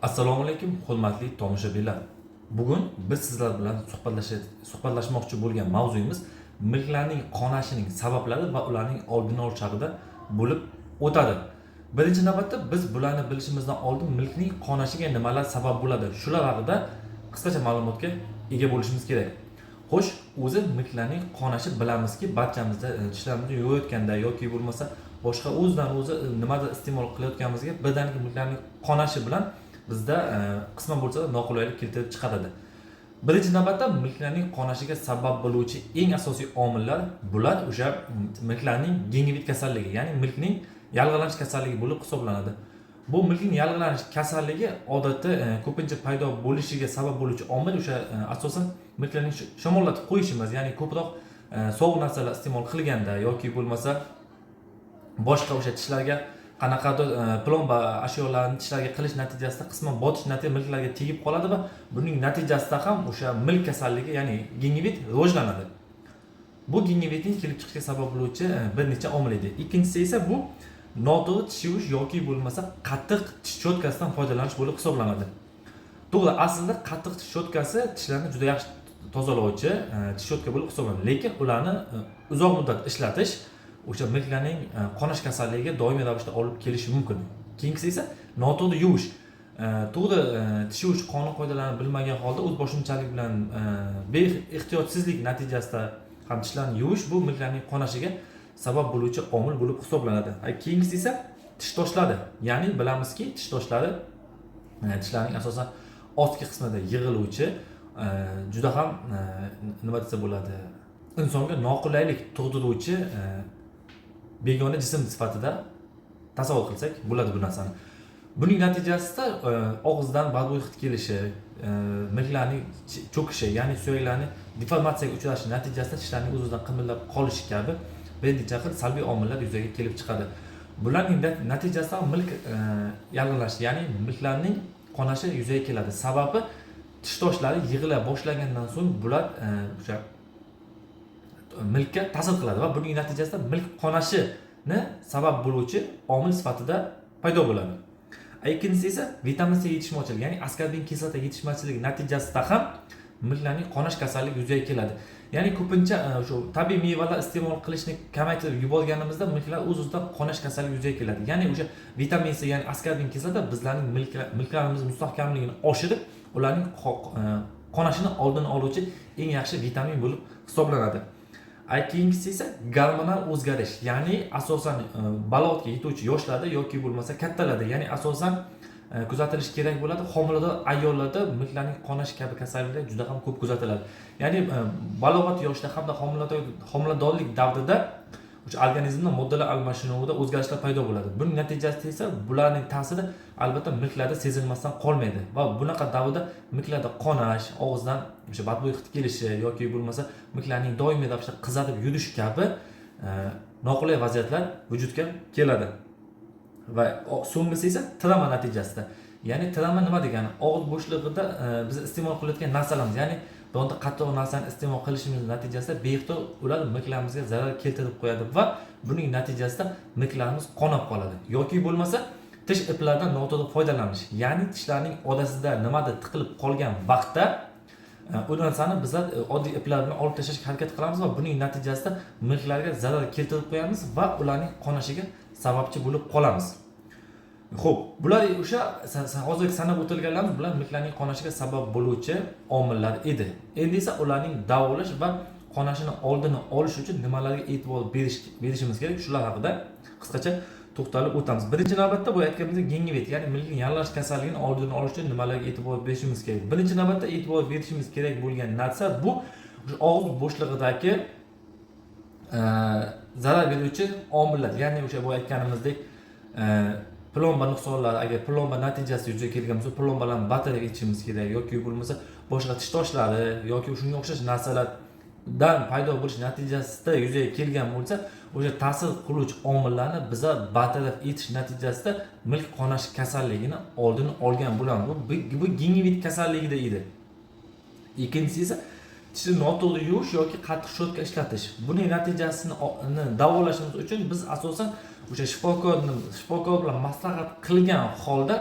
Assalomu alaykum, hurmatli tomoshabinlar. Bugun biz sizlar bilan suhbatlashmoqchi bo'lgan mavzuyimiz milklarning qonashining sabablari va ularning oldini olish haqida bo'lib o'tadi. Birinchi navbatda biz bularni bilishimizdan oldin milkning qonashiga nimalar sabab bo'ladi, shular haqida qisqacha ma'lumotga ega bo'lishimiz kerak. Xo'sh, o'zi milklarning qonashi, bilamizki, barchamizda tishlarimizni yuvayotganda yoki bo'lmasa boshqa o'zidan o'zi nimadir iste'mol qilayotganimizga birdaniga milklarning qonashi bilan bizda qisman bo'lsa-da noqulaylik keltirib chiqaradi. Birinchi navbatda milklarning qonashiga sabab bo'luvchi eng asosiy omillar bular o'sha milklarning gingivit kasalligi, ya'ni milkning yallig'lanish kasalligi bo'lib hisoblanadi. Bu milkning yallig'lanish kasalligi odatda ko'pincha paydo bo'lishiga sabab bo'luvchi omil o'sha asosan milklarning shamollatib qo'yishimiz, ya'ni ko'proq sovuq narsalar iste'mol qilganda yoki bo'lmasa boshqa o'sha tishlarga qanaqadir plomba ashyolarni tishlarga qilish natijasida qisman botish natija milklarga tegib qoladi va buning natijasida ham o'sha milk kasalligi, ya'ni gingivit rivojlanadi. Bu gingivitning kelib chiqishiga sabab bo'luvchi bir necha omil edi. Ikkinchisi esa bu noto'g'ri tish yuvish yoki bo'lmasa qattiq tish cho'tkasidan foydalanish bo'lib hisoblanadi. To'g'ri, aslida qattiq tish cho'tkasi tishlarni juda yaxshi tozalovchi tish cho'tka bo'lib hisoblanadi, lekin ularni uzoq muddat ishlatish o'sha milklarning qonash kasalligiga doimiy ravishda olib kelishi mumkin. Keyingisi esa noto'g'ri yuvish. To'g'ri tish yuvish qonun qoidalarini bilmagan holda o'z boshimchalik bilan beehtiyotsizlik natijasida ham tishlarni yuvish bu milklarning qonashiga sabab bo'luvchi omil bo'lib hisoblanadi. Keyingisi esa tish toshlari, ya'ni bilamizki, tish toshlari tishlarning asosan ostki qismida yig'iluvchi juda ham nima desa bo'ladi, insonga noqulaylik tug'diruvchi begona jism sifatida tasavvur qilsak bo'ladi bu narsani. Buning natijasida og'izdan badbo'y hid kelishi, milklarning cho'kishi, ya'ni suyaklarni deformatsiyaga uchrashi natijasida tishlarning o'z o'zidan qimillab qolishi kabi bir necha xil salbiy omillar yuzaga kelib chiqadi. Bularning natijasida milk yallig'lanishi, ya'ni milklarning qonashi yuzaga keladi. Sababi tish toshlari yig'ila boshlagandan so'ng bular o'sha milkka ta'sir qiladi va buning natijasida milk qonashini sabab bo'luvchi omil sifatida paydo bo'ladi. Ikkinchisi esa vitamin C yetishmovchiligi, ya'ni askorbin kislota yetishmaschiligi natijasida ham milklarning qonash kasalligi yuzaga keladi. Ya'ni ko'pincha shu tabiiy mevalar iste'mol qilishni kamaytirib yuborganimizda milklar o'z o'zidan qonash kasalligi yuzaga keladi. Ya'ni o'sha vitamin C, ya'ni askorbin kislota bizlarning milklarimiz mustahkamligini oshirib, ularning qonashini oldini oluvchi eng yaxshi vitamin bo'lib hisoblanadi. Keyingisi esa gormonal o'zgarish, ya'ni asosan balog'atga yetuvchi yoshlarda yoki bo'lmasa kattalarda, ya'ni asosan kuzatilishi kerak bo'ladi. Homilador ayollarda milklarning qonashi kabi kasalliklar juda ham ko'p kuzatiladi. Ya'ni balog'at yoshida hamda homiladorlik davrida o'sha organizmda moddalar almashinuvida o'zgarishlar paydo bo'ladi. Buning natijasida esa bularning ta'siri albatta milklarda sezilmasdan qolmaydi va bunaqa davrda milklarda qonash, og'izdan o'sha badbo'y hid kelishi yoki bo'lmasa milklarning doimiy ravishda qizarib yurishi kabi noqulay vaziyatlar vujudga keladi. Va so'nggisi esa travma natijasida. Ya'ni travma nima degani? Og'iz bo'shlig'ida biz iste'mol qilayotgan narsalarimiz, ya'ni bironta qattiq narsani iste'mol qilishimiz natijasida beixtiyor ular milklarimizga zarar keltirib qo'yadi va buning natijasida milklarimiz qonab qoladi. Yoki bo'lmasa tish iplaridan noto'g'ri foydalanish, ya'ni tishlarning orasida nimadir tiqilib qolgan vaqtda u narsani bizlar oddiy iplar bilan olib tashlashga harakat qilamiz va buning natijasida milklarga zarar keltirib qo'yamiz va ularning qonashiga sababchi bo'lib qolamiz. Xo'p, bular o'sha hozirgi sanab o'tilganlarimiz, bular milklarning qonashiga sabab bo'luvchi omillar edi. Endi esa ularning davolash va qonashini oldini olish uchun nimalarga e'tibor berishimiz kerak, shular haqida qisqacha to'xtalib o'tamiz. Birinchi navbatda bu aytganimizdek gingivit, ya'ni milkning yallig'lanish kasalligini oldini olish uchun nimalarga e'tibor berishimiz kerak. Birinchi navbatda e'tibor berishimiz kerak bo'lgan narsa bu o'sha og'iz bo'shlig'idagi zarar beruvchi omillar, ya'ni o'sha bu aytganimizdek plomba nuqsonlari, agar plomba natijasida yuzaga kelgan bo'lsa, plombalarni bartaraf etishimiz kerak yoki bo'lmasa boshqa tish toshlari yoki shunga o'xshash narsalardan paydo bo'lish natijasida yuzaga kelgan bo'lsa, o'sha ta'sir qiluvchi omillarni biza bartaraf etish natijasida milk qonash kasalligini oldini olgan bo'lamiz. Bu gingivit kasalligida edi. Ikkinchisi esa tishni noto'g'ri yuvish yoki qattiq shotka ishlatish. Buning natijasini davolashimiz uchun biz asosan o'sha shifokor bilan maslahat qilgan holda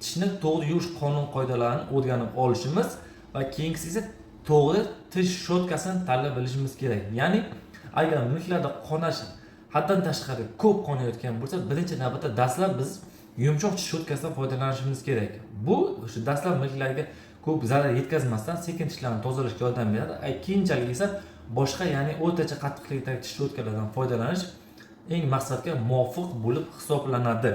tishni to'g'ri yuvish qonun qoidalarini o'rganib olishimiz va keyingisi esa to'g'ri tish щётка sini tanlab bilishimiz kerak. Ya'ni agar milklarda qonash haddan tashqari ko'p qonayotgan bo'lsa, birinchi navbatda dastlab biz yumshoq tish щётка sidan foydalanishimiz kerak. Bu o'sha dastlab milklarga ko'p zarar yetkazmasdan sekin tishlarni tozalashga yordam beradi. Keyinchalik esa boshqa, ya'ni o'rtacha qattiqlikdagi tish щётка lardan foydalanish eng maqsadga muvofiq bo'lib hisoblanadi.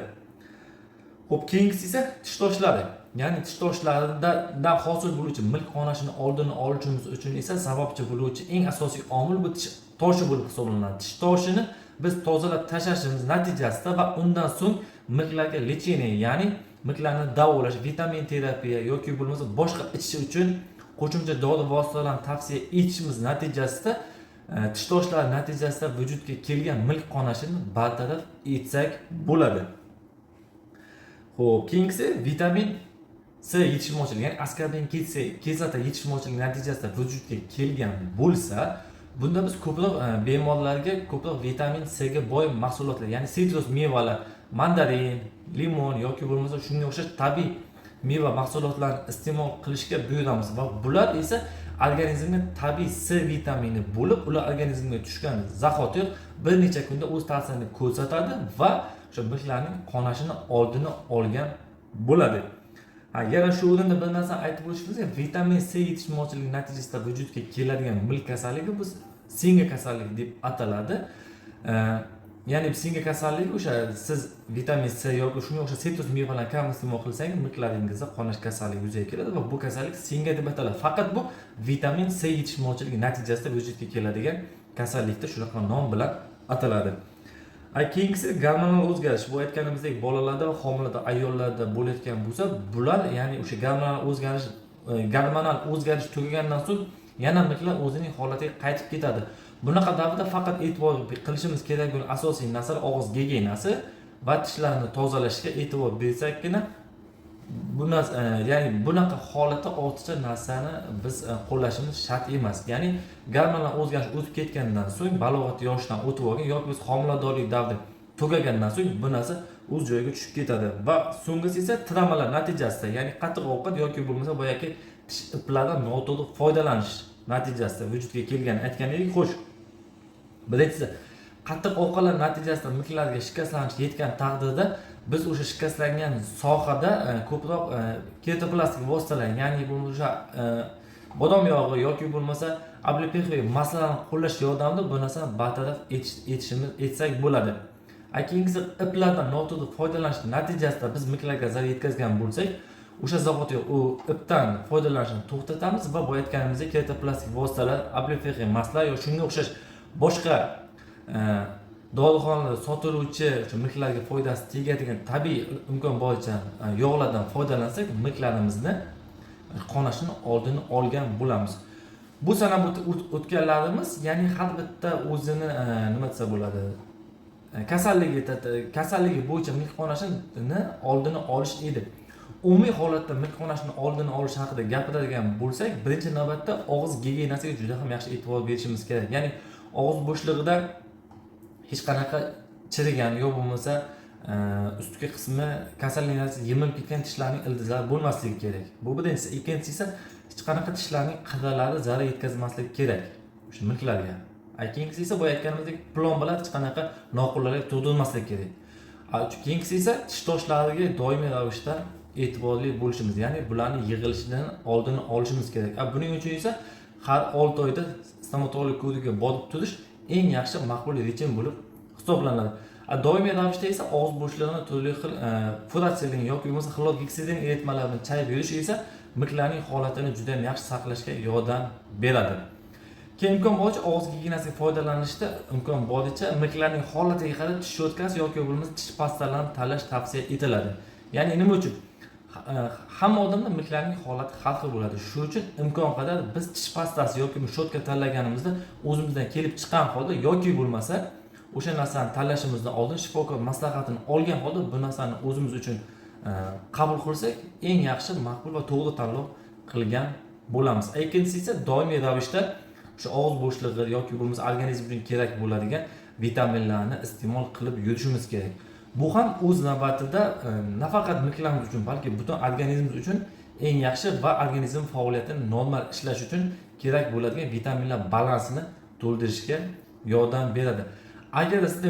Xo'p, keyingisi esa tish toshlari. Ya'ni tish toshlaridan hosil bo'luvchi milk qonashini oldini olishimiz uchun esa sababchi bo'luvchi eng asosiy omil bu tish toshi bo'lib hisoblanadi. Tish toshini biz tozalab tashlashimiz natijasida va undan so'ng milklarga лечение, ya'ni milklarni davolash, vitamin terapiya yoki bo'lmasa boshqa ichish uchun qo'shimcha dori vositalarini tavsiya etishimiz natijasida tish toshlari natijasida vujudga kelgan milk qonashini bartaraf etsak bo'ladi. Xo'p, keyingisi vitamin C yetishmovchiligi, ya'ni askorbin kislota yetishmovchiligi natijasida vujudga kelgan bo'lsa, bunda biz ko'proq bemorlarga ko'proq vitamin C ga boy mahsulotlar, ya'ni sitrus mevalar, mandarin, limon yoki bo'lmasa shunga o'xshash tabiiy meva mahsulotlarini iste'mol qilishga buyuramiz va bular esa organizmga tabiiy C vitamini bo'lib, ular organizmga tushgan zahotiyoq bir necha kunda o'z ta'sirini ko'rsatadi va o'sha milklarning qonashini oldini olgan bo'ladi. Ha, yana shu o'rinda bir narsani aytib o'tishimiz kerak. Vitamin C yetishmovchiligi natijasida vujudga keladigan milk kasalligi bu singa kasalligi deb ataladi. Ya'ni singa kasalligi o'sha siz vitamin C yoki shunga o'xshash sitrus mevalarni kam iste'mol qilsangiz, milklaringizda qonash kasalligi yuzaga keladi va bu kasallik singa deb ataladi. Faqat bu vitamin C yetishmovchiligi natijasida vujudga keladigan kasallikda shunaqa nom bilan ataladi. Keyingisi gormonal o'zgarish. Bu aytganimizdek bolalarda va homilador ayollarda bo'layotgan bo'lsa, bular, ya'ni o'sha gormonal o'zgarish tugagandan so'ng yana milklar o'zining holatiga qaytib ketadi. Bunaqa davrda faqat e'tibor qilishimiz kerak bo'lgan asosiy narsa og'iz gigiyenasi va tishlarni tozalashga e'tibor bersakkina bu narsa, ya'ni bunaqa holatda ortiqcha narsani biz qo'llashimiz shart emas. Ya'ni gormonal o'zgarish o'tib ketgandan so'ng, balog'at yoshidan o'tib olgan yoki biz homiladorlik davri tugagandan so'ng bu narsa o'z joyiga tushib ketadi. Va so'nggisi esa travmalar natijasida, ya'ni qattiq ovqat yoki bo'lmasa boyagi tish iplaridan noto'g'ri foydalanish natijasida vujudga kelgan aytgan edik. Xo'sh, birinchisi qattiq ovqatlar natijasida milklarga shikastlanish yetgan taqdirda biz o'sha shikastlangan sohada ko'proq keratoplastik vositalar, ya'ni bu o'sha bodom yog'i yoki bo'lmasa облепиховый масло larni qo'llash yordamida bu narsani bartaraf etishimiz etsak bo'ladi. Keyingisi iplardan noto'g'ri foydalanish natijasida biz milklarga zarar yetkazgan bo'lsak, o'sha zahoti u ipdan foydalanishni to'xtatamiz va boya aytganimizdek keratoplastik vositalar, облепиховый масло yoki shunga o'xshash boshqa dorixonalarda sotiluvchi o'sha milklarga foydasi tegadigan tabiiy imkon boricha yog'lardan foydalansak, milklarimizni qonashini oldini olgan bo'lamiz. Bu sanab o'tganlarimiz, ya'ni har bitta o'zini nima desa bo'ladi, kasalligi bo'yicha milk qonashini oldini olish edi. Umumiy holatda milk qonashini oldini olish haqida gapiradigan bo'lsak, birinchi navbatda og'iz gigiyenasiga juda ham yaxshi e'tibor berishimiz kerak. Ya'ni og'iz bo'shlig'ida hech qanaqa chirigan yo bo'lmasa ustki qismi kasallik yemilib ketgan tishlarning ildizlari bo'lmasligi kerak. Bu birinchisi. Ikkinchisi esa hech qanaqa tishlarning qirralari zarar yetkazmasligi kerak o'sha milklarga. Keyingisi esa boya aytganimizdek plombalar hech qanaqa noqulaylik tug'dirmasligi kerak. Keyingisi esa tish toshlariga doimiy ravishda e'tiborli bo'lishimiz, ya'ni bularni yig'ilishidan oldini olishimiz kerak. Buning uchun esa har 6 oyda stomatolog ko'rigiga borib turish eng yaxshi maqbul rejim bo'lib hisoblanadi. Doimiy ravishda esa og'iz bo'shlig'ini turli xil furatsilin yoki bo'lmasa xlorgeksidin eritmalarini chayib yurish esa milklarning holatini juda ham yaxshi saqlashga yordam beradi. Keyin imkon boricha og'iz gigiyenasiga foydalanishda imkon boricha milklarning holatiga qarab tish щётка si yoki bo'lmasa tish pastalarini tanlash tavsiya etiladi. Ya'ni nima uchun? Hamma odamda milklarning holati har xil bo'ladi. Shuning uchun imkon qadar biz tish pastasi yoki щётка tanlaganimizda o'zimizdan kelib chiqqan holda yoki bo'lmasa o'sha narsani tanlashimizdan oldin shifokor maslahatini olgan holda bu narsani o'zimiz uchun qabul qilsak, eng yaxshi, maqbul va to'g'ri tanlov qilgan bo'lamiz. Ikkinchisi esa doimiy ravishda o'sha og'iz bo'shlig'i yoki bo'lmasa organizm uchun kerak bo'ladigan vitaminlarni iste'mol qilib yurishimiz kerak. Bu ham o'z navbatida nafaqat milklarimiz uchun, balki butun organizmimiz uchun eng yaxshi va organizm faoliyatini normal ishlashi uchun kerak bo'ladigan vitaminlar balansini to'ldirishga yordam beradi. Agar sizda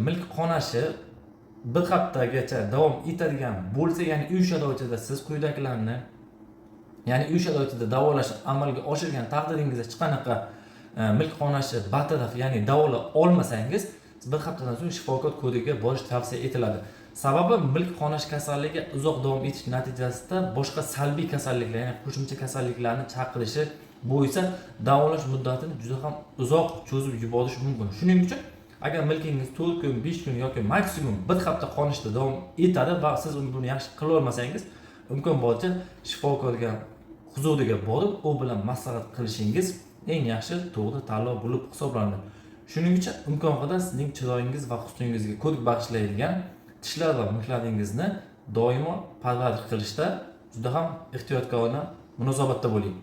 milk qonashi bir haftagacha davom etadigan bo'lsa, ya'ni uy sharoitida siz quyidagilarni, ya'ni uy sharoitida davolashni amalga oshirgan taqdiringizda hech qanaqa milk qonashi bartaraf, ya'ni davolay olmasangiz, bir haftadan so'ng shifokor ko'rigiga borish tavsiya etiladi. Sababi milk qonash kasalligi uzoq davom etish natijasida boshqa salbiy kasalliklar, ya'ni qo'shimcha kasalliklarni chaqirishi, bu esa davolash muddatini juda ham uzoq cho'zib yuborishi mumkin. Shuning uchun agar milkingiz 4 kun, 5 kun yoki maksimum bir hafta qonishda davom etadi va siz buni yaxshi qila olmasangiz, imkon boricha shifokorga huzuriga borib, u bilan maslahat qilishingiz eng yaxshi, to'g'ri tanlov bo'lib hisoblanadi. Shuning uchun imkon qadar sizning chiroyingiz va husningizga ko'rk bag'ishlaydigan tishlar va milklaringizni doimo parvarish qilishda juda ham ehtiyotkorona munosabatda bo'ling.